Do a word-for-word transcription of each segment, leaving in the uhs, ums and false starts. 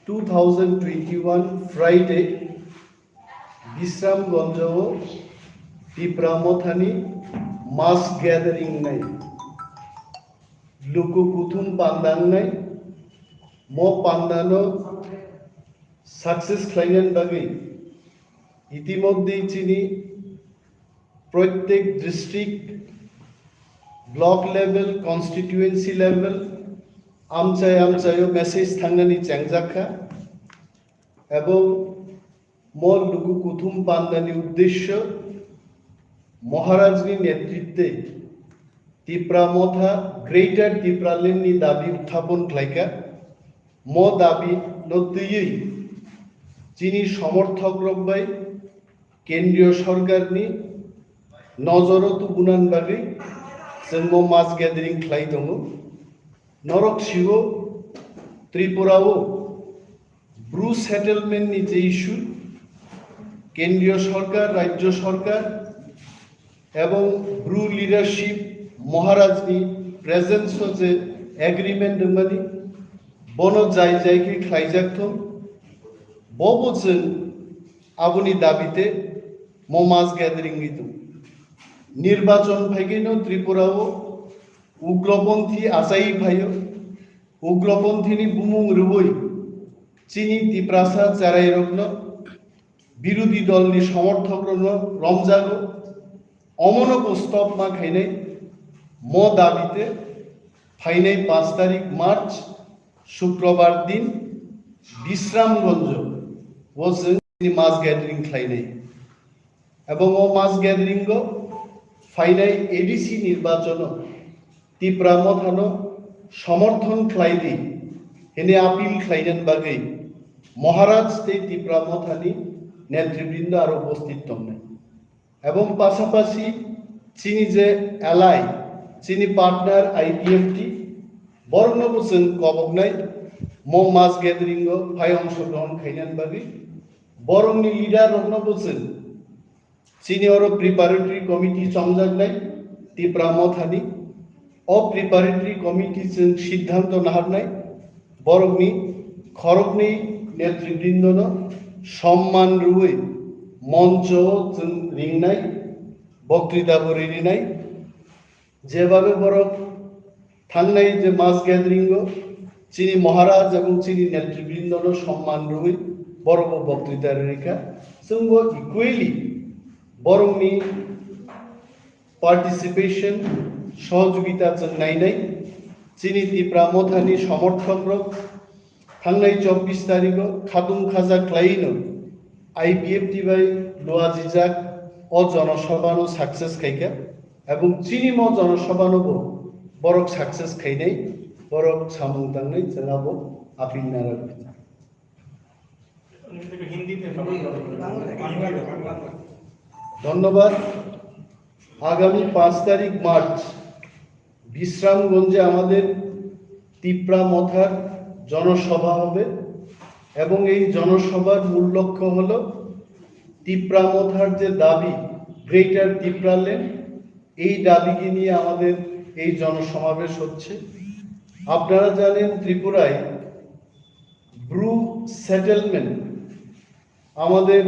Two thousand twenty-one Friday, Bisramganjo o Tipra Mothani mass gathering nai. Luku kuthum panda wngnai, mo panda no success khlainani bagwi itimodhye chini proitek district, block level, constituency level, amchai amchai o message thangnani chengjak kha. Ebong mo luku kuthum pandani uddesyo Maharajni netritwe Tipra Motha Greater Tipraland ni dabi uthapon khlaikha. Mo dabi no twiwi chini somorthok rok bai kendriyo sorkar ni nojoro tubunan bagwi chwng mo mass gathering khlai tongo. Norok siwo Tripura o Bru settlement ni je issue, kendriyo sorkar, rajyo sorkar ebong Bru leadership Maharaj ni presence o je agreement rwmani, bono jai jai khe khlaijak thung, bobo chwng aboni dabite mo mass gathering ni tung. Nirbachon phaikhe no Tripura o ugroponthi achai phaio. Ugroponthini bumung rwui chini Tiprasa cherairokno birodhi dolni somorthokrokno romjago. Omono bo stop ma khainai mo dabite phainai panch tarik March Shukrobar din Bisramganjo o chwng mass gathering khlainai. Ebong o mass gathering o phainai A D C nirbachono Tipra Mothano somorthon khlai di hwnwi appeal khlainani bagwi Maharaj tei Tipra Mothani netribrindo aro uposthit tongnai. Ebong pasapasi chini je ally, chini partner I P F T, borokno bo chwng koboknai mo mass gathering o phai ongshogrohon khainani bagwi. Borokni leader rokno bo chwng chini oro preparatory committee chongjaknai Tipra Mothani. O preparatory committee chwng siddhanto naharnai, borokni khoroknwi netribrindono somman rwui moncho o chwng ringnai, boktwita bo rinai. Jebabe borok thangnai je mass gathering o chini Maharaj ebong chini netribrindono somman rwui borok bo boktwita rwikha. Chwngbo equally borokni participation, sohojogita chwng nainai. Chini Tipra Mothani somorthok rok thangnai chobbish tarikh o khatung khaja khlaino I P F T bai luajijak o jonosabha no success khaikha. Ebong chini mo jonosabha no bo borok success khainai, borok samung tangnai chwng abo appeal narwk. ধন্যবাদ। আগামী পাঁচ তারিখ মার্চ বিশ্রামগঞ্জে আমাদের তিপ্রা মথার জনসভা হবে এবং এই জনসভার মূল লক্ষ্য হলো তিপ্রা মথার যে দাবি, গ্রেটার তিপ্রাল্যান্ড, এই দাবিকে নিয়ে আমাদের এই জনসমাবেশ হচ্ছে। আপনারা জানেন, ত্রিপুরায় ব্রু সেটেলমেন্ট আমাদের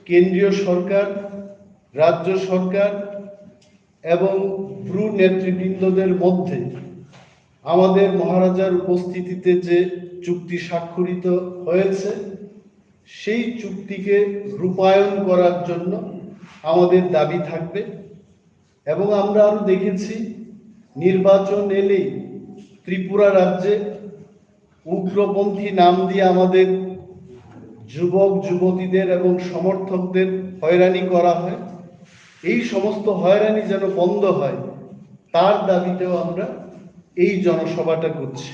কেন্দ্রীয় সরকার, রাজ্য সরকার এবং ব্রু নেতৃবৃন্দদের মধ্যে আমাদের মহারাজার উপস্থিতিতে যে চুক্তি স্বাক্ষরিত হয়েছে, সেই চুক্তিকে রূপায়ণ করার জন্য আমাদের দাবি থাকবে। এবং আমরা আরো দেখেছি, নির্বাচন এলেই ত্রিপুরা রাজ্যে উগ্রপন্থী নাম দিয়ে আমাদের যুবক যুবতীদের এবং সমর্থকদের হয়রানি করা হয়। এই সমস্ত হয়রানি যেন বন্ধ হয়, তার দাবিতেও আমরা এই জনসভাটা করছি।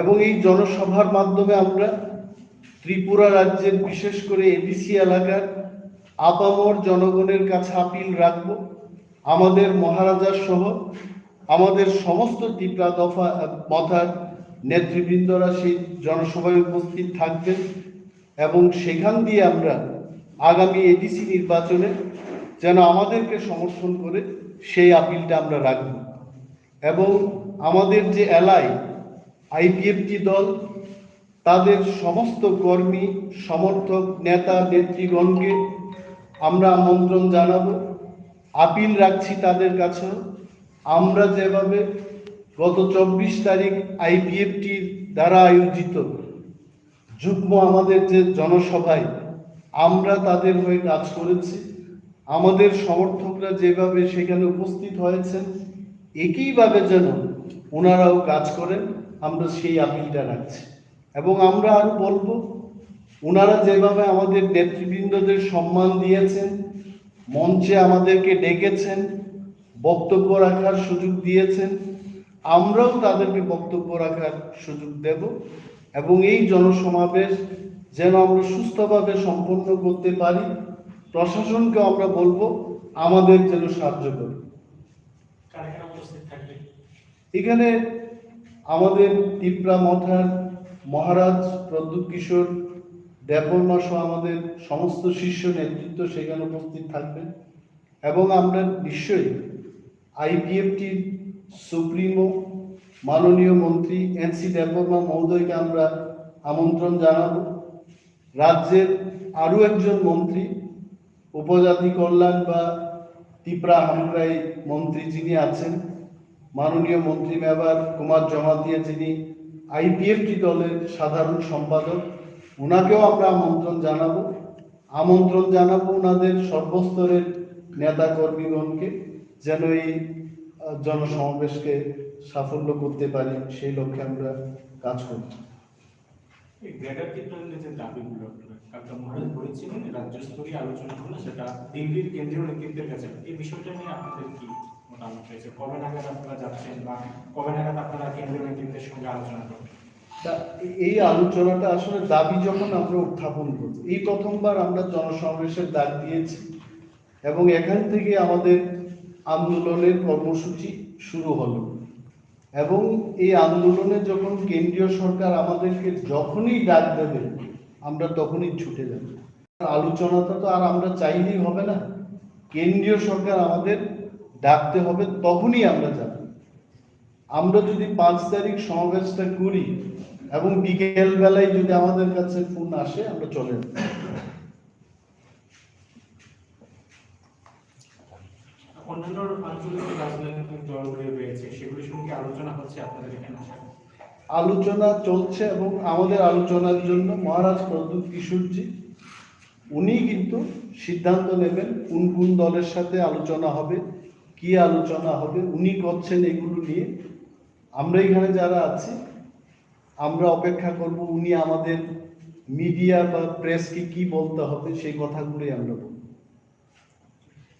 এবং এই জনসভার মাধ্যমে আমরা ত্রিপুরা রাজ্যের, বিশেষ করে এডিসি এলাকার আপামর জনগণের কাছে আপিল রাখব, আমাদের মহারাজা সহ আমাদের সমস্ত তিপ্রা দফা, আহ, মথার নেতৃবৃন্দরা সেই জনসভায় উপস্থিত থাকবেন এবং সেখান দিয়ে আমরা আগামী এডিসি নির্বাচনে যেন আমাদেরকে সমর্থন করে, সেই আপিলটা আমরা রাখব। এবং আমাদের যে এলআই আইপিএফটি দল, তাদের সমস্ত কর্মী, সমর্থক, নেতা, নেতৃগণকে আমরা আমন্ত্রণ জানাবো, আপিল রাখছি তাদের কাছেও। আমরা যেভাবে গত চব্বিশ তারিখ আইপিএফটির দ্বারা আয়োজিত যুগ্ম আমাদের যে জনসভায় আমরা তাদের হয়ে কাজ করেছি, আমাদের সমর্থকরা যেভাবে সেখানে উপস্থিত হয়েছেন, একইভাবে যেন ওনারাও কাজ করেন, আমরা সেই আপিলটা রাখছি। এবং আমরা আরো বলবো, ওনারা যেভাবে আমাদের নেতৃবৃন্দদের সম্মান দিয়েছেন, মঞ্চে আমাদেরকে ডেকেছেন, বক্তব্য রাখার সুযোগ দিয়েছেন, আমরাও তাদেরকে বক্তব্য রাখার সুযোগ দেব এবং এই জনসমাবেশ যেন আমরা সুস্থভাবে সম্পন্ন করতে পারি, প্রশাসনকে আমরা বলবো আমাদের যেন সাহায্য করে। কারা কারা উপস্থিত থাকবে? এখানে আমাদের তিপ্রা মঠার মহারাজ প্রদ্যুৎ কিশোর দেববর্মা সহ আমাদের সমস্ত শীর্ষ নেতৃত্ব সেখানে উপস্থিত থাকবেন এবং আমরা নিশ্চয়ই আইপিএফটির সুপ্রিমো মাননীয় মন্ত্রী এনসি দেববর্মা মহোদয়কে আমরা আমন্ত্রণ জানাবো। রাজ্যের আরও একজন মন্ত্রী, উপজাতি কল্যাণ বা তিপ্রা হামক্রাই মন্ত্রী যিনি আছেন, মাননীয় মন্ত্রী মেবার কুমার জমাতিয়া, যিনি আইপিএফটি দলের সাধারণ সম্পাদক, ওনাকেও আমরা আমন্ত্রণ জানাবো। আমন্ত্রণ জানাবো ওনাদের সর্বস্তরের নেতাকর্মীগণকে, যেন এই আহ, জনসমাবেশকে সাফল্য করতে পারি, সেই লক্ষ্যে আমরা কাজ করব। এই গ্রেটার টিপ্রাল্যান্ডের যে দাবিগুলো আপনারা কালকে মহারাজ বলেছিলেন, রাজ্য স্তরীয় আলোচনা হলো, সেটা দিল্লির কেন্দ্রীয় নেতৃত্বের কাছে। এই বিষয়টা নিয়ে আপনাদের কি মতামত রয়েছে? কবে নাগাদ আপনারা যাচ্ছেন বা কবে নাগাদ আপনারা কেন্দ্রীয় নেতৃত্বের সঙ্গে আলোচনা করবেন? তা এ-, এই আলোচনাটা আসলে দাবি যখন আমরা উত্থাপন করব, এই প্রথমবার আমরা জনসমাবেশের ডাক দিয়েছি এবং এখান থেকে আমাদের আন্দোলনের কর্মসূচি শুরু হলো এবং এই আন্দোলনে যখন কেন্দ্রীয় সরকার আমাদেরকে যখনই ডাক দেবে, আমরা তখনই ছুটে যাব। আলোচনাটা তো আর আমরা চাইলেই হবে না, কেন্দ্রীয় সরকার আমাদের ডাকতে হবে, তখনই আমরা যাব। আমরা যদি পাঁচ তারিখ সমাবেশটা করি এবং বিকেল বেলায় যদি আমাদের কাছে ফোন আসে, আমরা চলে যাব। অন্যান্য আঞ্চলিক রাজনৈতিক দলগুলি রয়েছে, সেগুলির সঙ্গে আলোচনা হচ্ছে আপনাদের এখানে? আলোচনা চলছে এবং আমাদের আলোচনার জন্য মহারাজ প্রদ্যুৎ কিশোরজি, উনি কিন্তু সিদ্ধান্ত নেবেন কোন কোন দলের সাথে আলোচনা হবে, কি আলোচনা হবে, উনি করছেন এগুলো নিয়ে। আমরা এখানে যারা আছি, আমরা অপেক্ষা করব উনি আমাদের মিডিয়া বা প্রেসকে কি বলতে হবে, সেই কথাগুলোই আমরা বলব।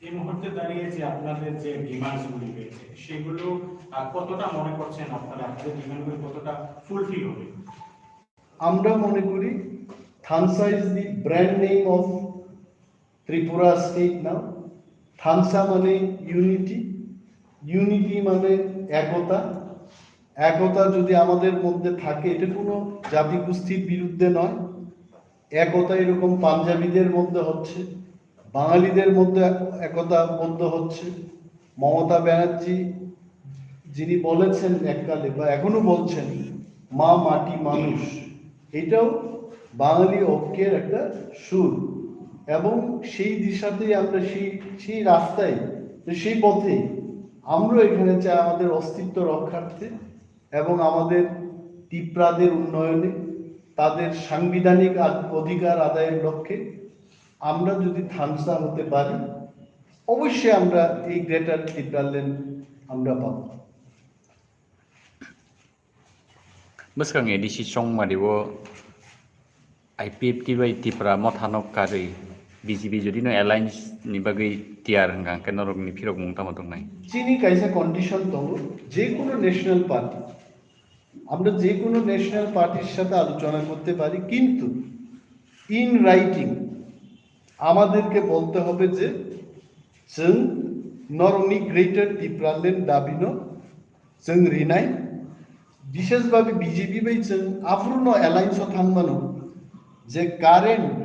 এই মুহূর্তে দাঁড়িয়ে যে আপনাদের যে ডিমান্ডস গুলি রয়েছে, সেগুলো, আহ, কতটা মনে করছেন আপনারা, আপনাদের ডিমান্ডগুলো কতটা ফুলফিল হবে? আমরা মনে করি, থানসা is the brand name of Tripura state now. থানসা মানে ইউনিটি, ইউনিটি মানে একতা। একতা যদি আমাদের মধ্যে থাকে, এটা কোনো জাতিগোষ্ঠীর বিরুদ্ধে নয়। একতা এরকম পাঞ্জাবিদের মধ্যে হচ্ছে, বাঙালিদের মধ্যে একতাবদ্ধ হচ্ছে। মমতা ব্যানার্জি যিনি বলেছেন এককালে বা এখনো বলছেন, "মা মাটি মানুষ", এটাও বাঙালি ঐক্যের একটা সুর। এবং সেই দিশাতেই আমরা সেই, সেই রাস্তায়, তো সেই পথে আমরা এখানে চাই আমাদের অস্তিত্ব রক্ষার্থে এবং আমাদের তিপ্রাদের উন্নয়নে, তাদের সাংবিধানিক আদ-, অধিকার আদায়ের লক্ষ্যে আমরা যদি থানসা হতে পারি, অবশ্যই আমরা এই গ্রেটার তিপ্রাল্যান্ড আমরা পাবো। Bwskang A D C chongmari o I P F T bai Tipra mothano karwi B J P jodi no alliance ni bagwi tiyar hwnkha hwnkhe norokni phirokmung tamo tongnai? Chini kaisa condition tongo, je kono national party, আমরা যে কোনো ন্যাশনাল পার্টির সাথে আলোচনা করতে পারি, কিন্তু in writing আমাদেরকে বলতে হবে যে जों norokni greater Tipraland দাবিনো जों rinai, বিশেষভাবে বিজেপি bai जों aphuru no alliance o thangmano, je current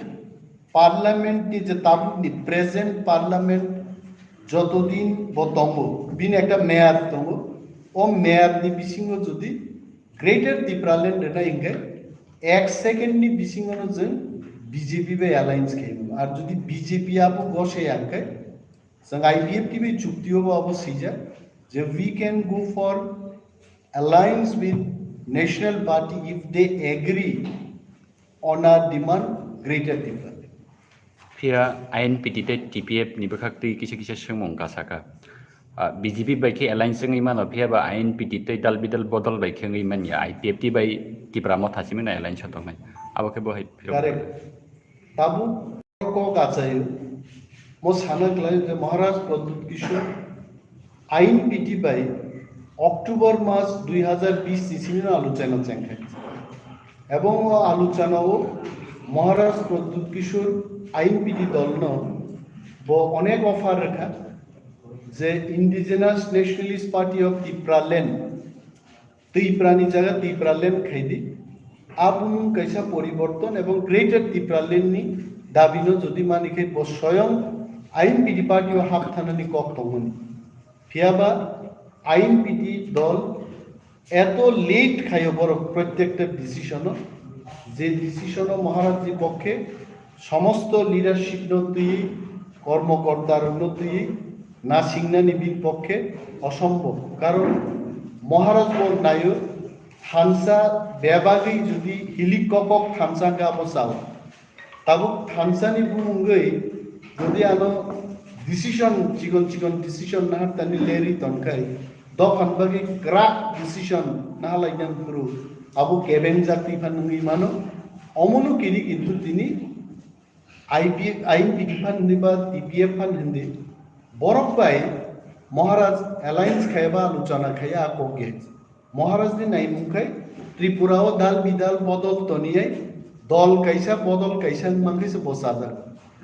parliament ni je tabuk ni present parliament jotodin bo tongo, bini ekta মেয়াদ tongo, o মেয়াদ ni bisingo jodi greater Tipraland rina hingke Ek second ni bisingo no jwng B J P bai alliance khaimano. Ar jodi B J P abo gosai ya khe, jwng I P F T bai chukti o bo abo swijak je we can go for alliance with National Party if they agree on our demand Greater Tipraland. Phiya I N P T tei T P F ni bwkhak twi kisa kisa swngmung kasaka. Ah, B J P bai khe alliance wngwi mano, phiya ba I N P T tei dal bidal bodol bai khe wngwi manya, I P F T bai Tipra Motha simi na alliance o tongnai. Abo khe bo hai phirok. Correct. Tabuk kok achaio. Mo sana khlai je Maharaj Pradyut Kishore I N P T bai October mas dui hazar bish ni simi no aluchana chengkha. Ebong o aluchana o Maharaj Pradyut Kishore I N P T dol no bo onek offer rwkha je Indigenous Nationalist Party of Tipraland, Tiprani jaga Tipraland khaidi. Abumung kaisa poriborton ebong Greater Tipraland ni dabi no jodi mani khe bo soyong I N P T party o hap thanani kok tongmani. Phiya ba I N P T dol eto late khaio borok prottekta decision o, je decision o Maharaj ni pokkhe somosto leadership no twiwi, kormokorta rok no twiwi nasingnani bini pokkhe osombhob. Karon Maharaj bo naio, thansa bebagwi jodi hilik kokok thansa wngkha abo chao. Tabuk thansani bumungwi jodi ano decision, chikon chikon decision nahartani lerwi tonkhai, dophan bagwi kwrak decision nahalainani phuru abo kebeng jatwi phan wngwi mano. Omono kiri kintu tini I P, I N P T phan hindi ba T P F phan hindi, borok bai Maharaj alliance khaiba aluchana khaiya a kok ge. Maharaj ni naimung khai Tripura o dal bidal bodol toniyai dol kaisa bodol kaisa wngmang khe se bo chajak.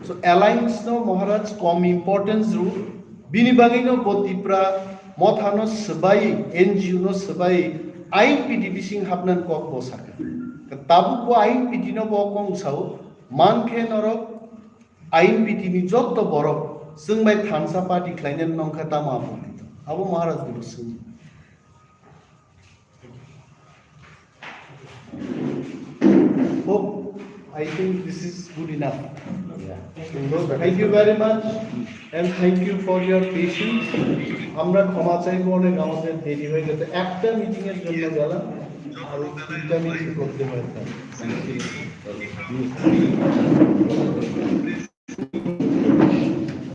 So alliance no Maharaj kom importance ru, bini bagwi no bo Tipra Motha no swbai, N G O no swbai, I N P T bising hapnan kok bo sakha. Tabuk bo I N P T no bo kong sao, man khe norok I N P T ni jotto borok chwng bai thansa party khlainani nongkha tamo abo. Abo Maharaj ni bo swng. Hope, I think this is good enough. Thank you very much and thank you for your patience. আমরা ক্ষমা চাইবো অনেক আমাদের দেরি হয়ে গেছে, একটা মিটিং এর জন্য গেলাম আর তিনটা মিটিং করতে হয়েছে।